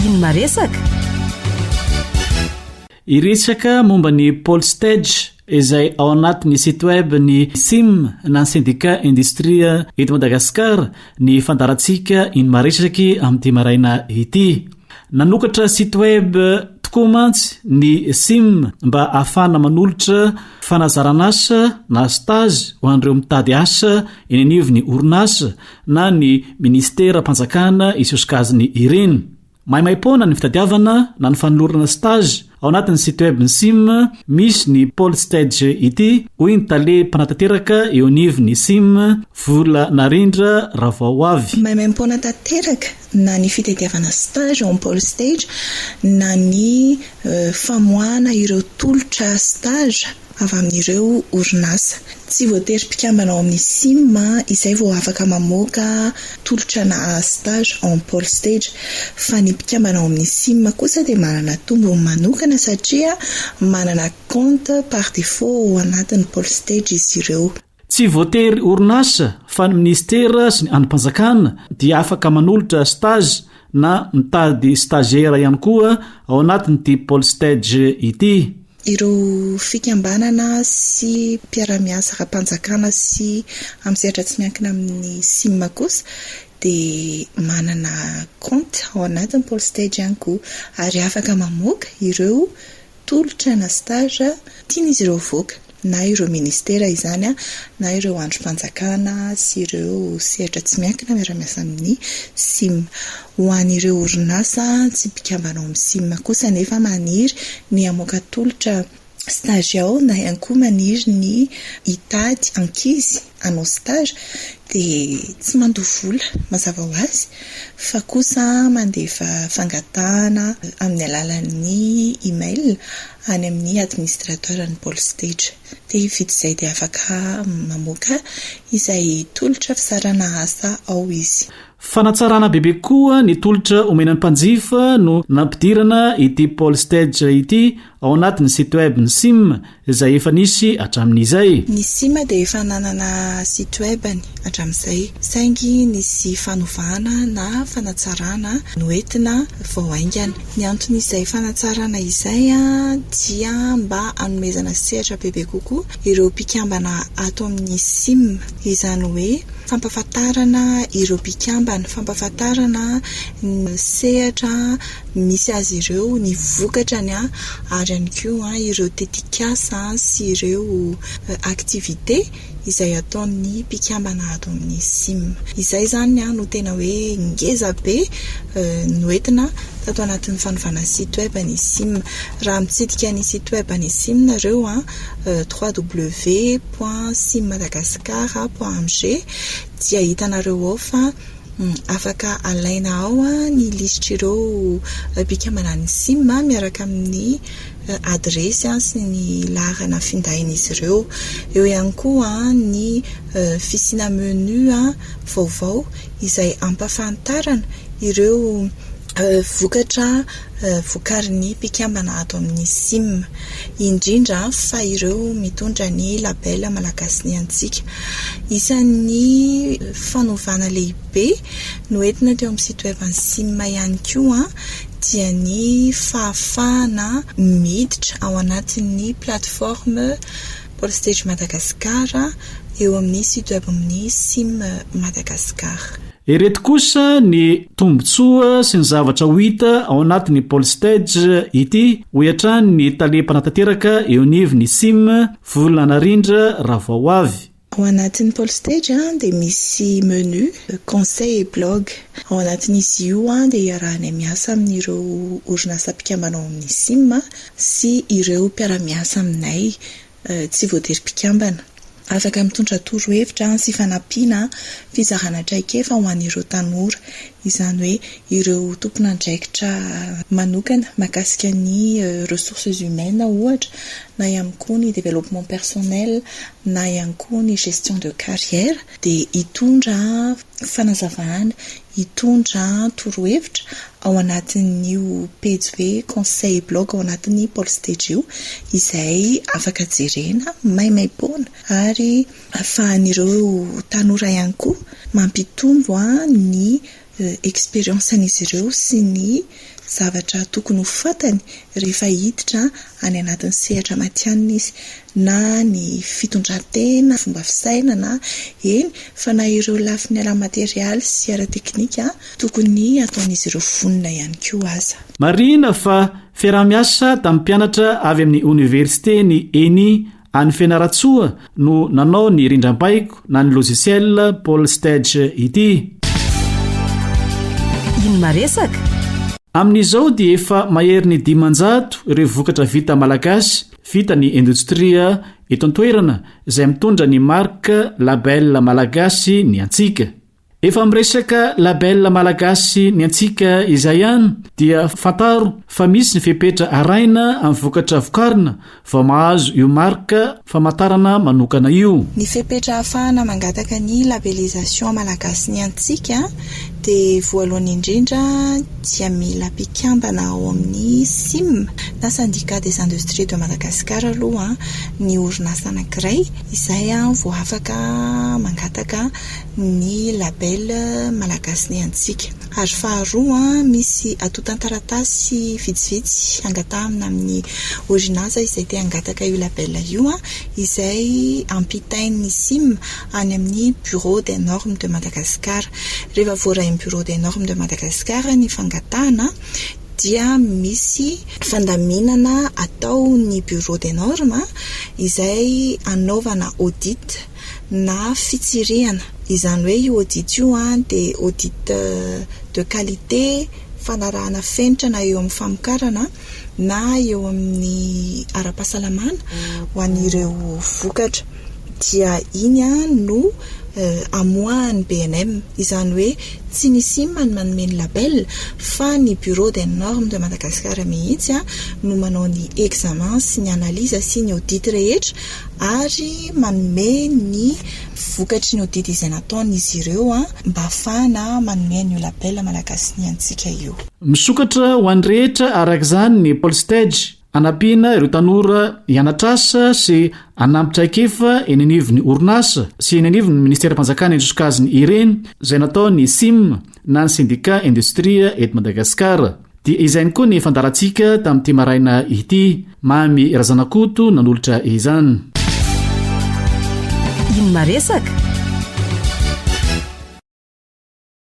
Ino maresaka? Hiresaka momba ny Pole Stage izay ao anatin'ny site web ny SIM na ny Syndicat Industrie eto Madagasikara ny fandaharantsika Ino Maresaky amin'ity maraina ity. Nanokatra site web tokoa mantsy ny SIM mba hahafahana manolotra fanazaran'asa na stage ho an'ireo mitady asa eny anivon'ny orinasa na ny minisiteram-panjakana isosokajiny ireny. Maimaimpoana ny fitadiavana na ny fanolorana stage ao anatin'ny site web ny sim misy ny Pole Stage ity, hoy ny tale mpanatanteraka eo anivon'ny sim, Vola Narindra Ravaoavy. Maimaimpoana tanteraka na ny fitadiavana stage ao amin'ny Pole Stage na ny famoahana ireo tolotra stage avy amin'ireo orinasa. Tsy voatery mpikambana ao amin'ny sim izay vao afaka mamoaka tolotra na stage ao amin'ny Pole Stage fa ny mpikambana ao amin'ny sim kosa dia manana tombony manokana satria manana compte par défaut ao anatin'ny Pole Stage izy ireo. Tsy voatery orinasa fa ny minisitera sy ny andrim-panjakana dia afaka manolotra stage na mitady stagiaire ihany koa ao anatin'ity Pole Stage ity. Ireo fikambanana sy mpiara-miasa ara-panjakana sy amin'ny sehatra tsy miankina amin'ny sim kosa dia manana kaonty ao anatin'ny Pole Stage ihany koa ary afaka mamoaka ireo tolotra na stage tian'izy ireo avoaka na ireo ministera izany na ireo andrim-panjakana sy ireo sehatra tsy miankina miara-miasa amin'ny sim. Ho an'ireo orinasa tsy mpikambana ao amin'ny sim kosa anefa maniry ny hamoaka tolotra stage ao na ihany koa maniry ny hitady ankizy hanao stage dia tsy mandoa vola mazava ho azy fa kosa mandefa fangatahana amin'ny alalan'ny email any amin'ny administrateur ny Pole Stage. Dia vita izay dia afaka mamoaka izay tolotra fizarana asa ao izy. Fanatsarana bebe kokoa ny tolotra omena ny mpanjifa no nampidirana ity Pole Stage ity ao anatin'ny site web ny sim izay efa nisy hatramin'izay. Ny sim dia efa nanana site web-ny hatramin'izay, saingy nisy fanovana na fanatsarana noentina vao haingana. Ny anton'izay fanatsarana izay dia mba hanomezana sehatra bebe kokoa ireo mpikambana ato amin'ny sim, izany hoe fampahafantarana ireo mpikambana, fampahafantarana ny sehatra misy azy ireo, ny vokatrany ary ihany koa ireo tetikasa sy ireo activités izay ataon'ny mpikambana ato amin'ny sim. Izay izany no tena hoe ngeza be noentina tato anatin'ny fanovana site web ny sim. Raha mitsidika ny site web ny sim nareo www point sim madagascar point mg dia hitanareo ao fa afaka alaina ao ny lisitr'ireo mpikambana ny sim miaraka amin'ny adiresy sy ny laharana findain'izy ireo. Eo ihany koa ny fisiana menu vaovao izay ampahafantarana ireo vokatra vokarin'ny mpikambana ato amin'ny sim, indrindra fa ireo mitondra ny label Malagasy ny antsika. Isan'ny fanovana lehibe noentina teo amin'ny site web an'ny sim ihany koa dia ny fahafahana miditra ao anatin'ny plateforme Pole Stage Madagascar eo amin'ny site web amin'ny sim Madagascar. Ireto kosa ny tombontsoa sy ny zavatra ho hita ao anatin'ny Pole Stage ity, hoy hatrany ny tale mpanatanteraka eo anivon'ny sim, Volanarindra Ravaoavy. Ao anatin'ny Pole Stage dia misy menu, conseil et blog. Ao anatin'izy io dia iarahanay miasa amin'ireo orinasa mpikambana ao amin'ny sim sy ireo mpiara-miasa aminay tsy voatery mpikambana. Afaka mitondra torohevitra sy fanampiana, fizarana traikefa ho an'ireo tanora, izany hoe ireo tompon'andraikitra manokana mahakasika ny ressources humaines ohatra, na ihany koa ny développement personnel, na ihany koa ny gestion de carrière dia hitondra fanazavana, hitondra torohevitra ao anatin'io pejy hoe conseil blog ao anatin'ny Pole Stage io izay afaka jerena maimaimpoana ary ahafahan'ireo tanora ihany koa mampitombo ny experience-n'izy ireo sy ny. zavatra tokony ho fantany rehefa hiditra any anatin'ny sehatra matihanina izy, na ny fitondran-tena, fomba fisainana, eny fa na ireo lafiny ara-materialy sy ara-teknika tokony hataon'izy ireo vonona ihany koa aza. Marihina fa fiaraha-miasa tamin'ny mpianatra avy amin'ny oniversiten'i Eni any Fianarantsoa no nanao ny rindrambaiko na ny logiciel Polstage ity. Ino maresaka? Amin'izao dia efa maherin'ny 500 ireo vokatra vita malagasy vita ny indostria eto an-toerana izay mitondra ny marque Label Malagasy ny antsika. Efa miresaka label malagasy ny antsika izay ihany dia fantaro fa misy ny fepetra arahina amin'ny vokatra vokarina vao mahazo io marque famantarana manokana io. Ny fepetra ahafahana mangataka ny labelisation malagasy ny antsika dia voalohany indrindra dia mila mpikambana ao amin'ny sim na syndicat des industries de Madagascar aloha ny orinasa anankiray izay vao afaka mangataka ny label malagasy ny antsika. Ary faharoa, misy antontan-taratasy vitsivitsy angatahana amin'ny orinasa izay te hangataka io label io, izay ampitain'ny sim any amin'ny Bureau des normes de Madagascar. Rehefa voarain'ny Bureau des normes de Madagascar ny fangatahana dia misy fandaminana ataon'ny Bureau des normes izay anaovana audit na fitsirihana. Izany hoe io audit io dia audit de qualité, fanarahana fenitra na eo amin'ny famokarana na eo amin'ny ara-pahasalamana ho an'ireo vokatra. Dia iny no amoahan'ny BNM. Izany hoe tsy ny sim no manome ny label fa ny Bureau des normes de Madagascar mihitsy no manao ny examen sy ny analyse sy ny audit rehetra ary manome ny vokatry ny audit izay nataon'izy ireo mba hahafahana manome an'io label Malagasy ny antsika io. Misokatra ho an'ny rehetra araka izany ny Polstage, hanampiana ireo tanora hianatra asa sy hanampy traikefa eny anivon'ny orinasa sy eny anivon'ny minisiteram-panjakana ireny sokajiny ireny izay nataon'ny sim na ny Sendika Indostria eto Madagasikara. Dia izay ihany koa ny fandaharantsika tamin'ity maraina ity. Mamy Razanakoto nanolotra izany. Ino maresaka?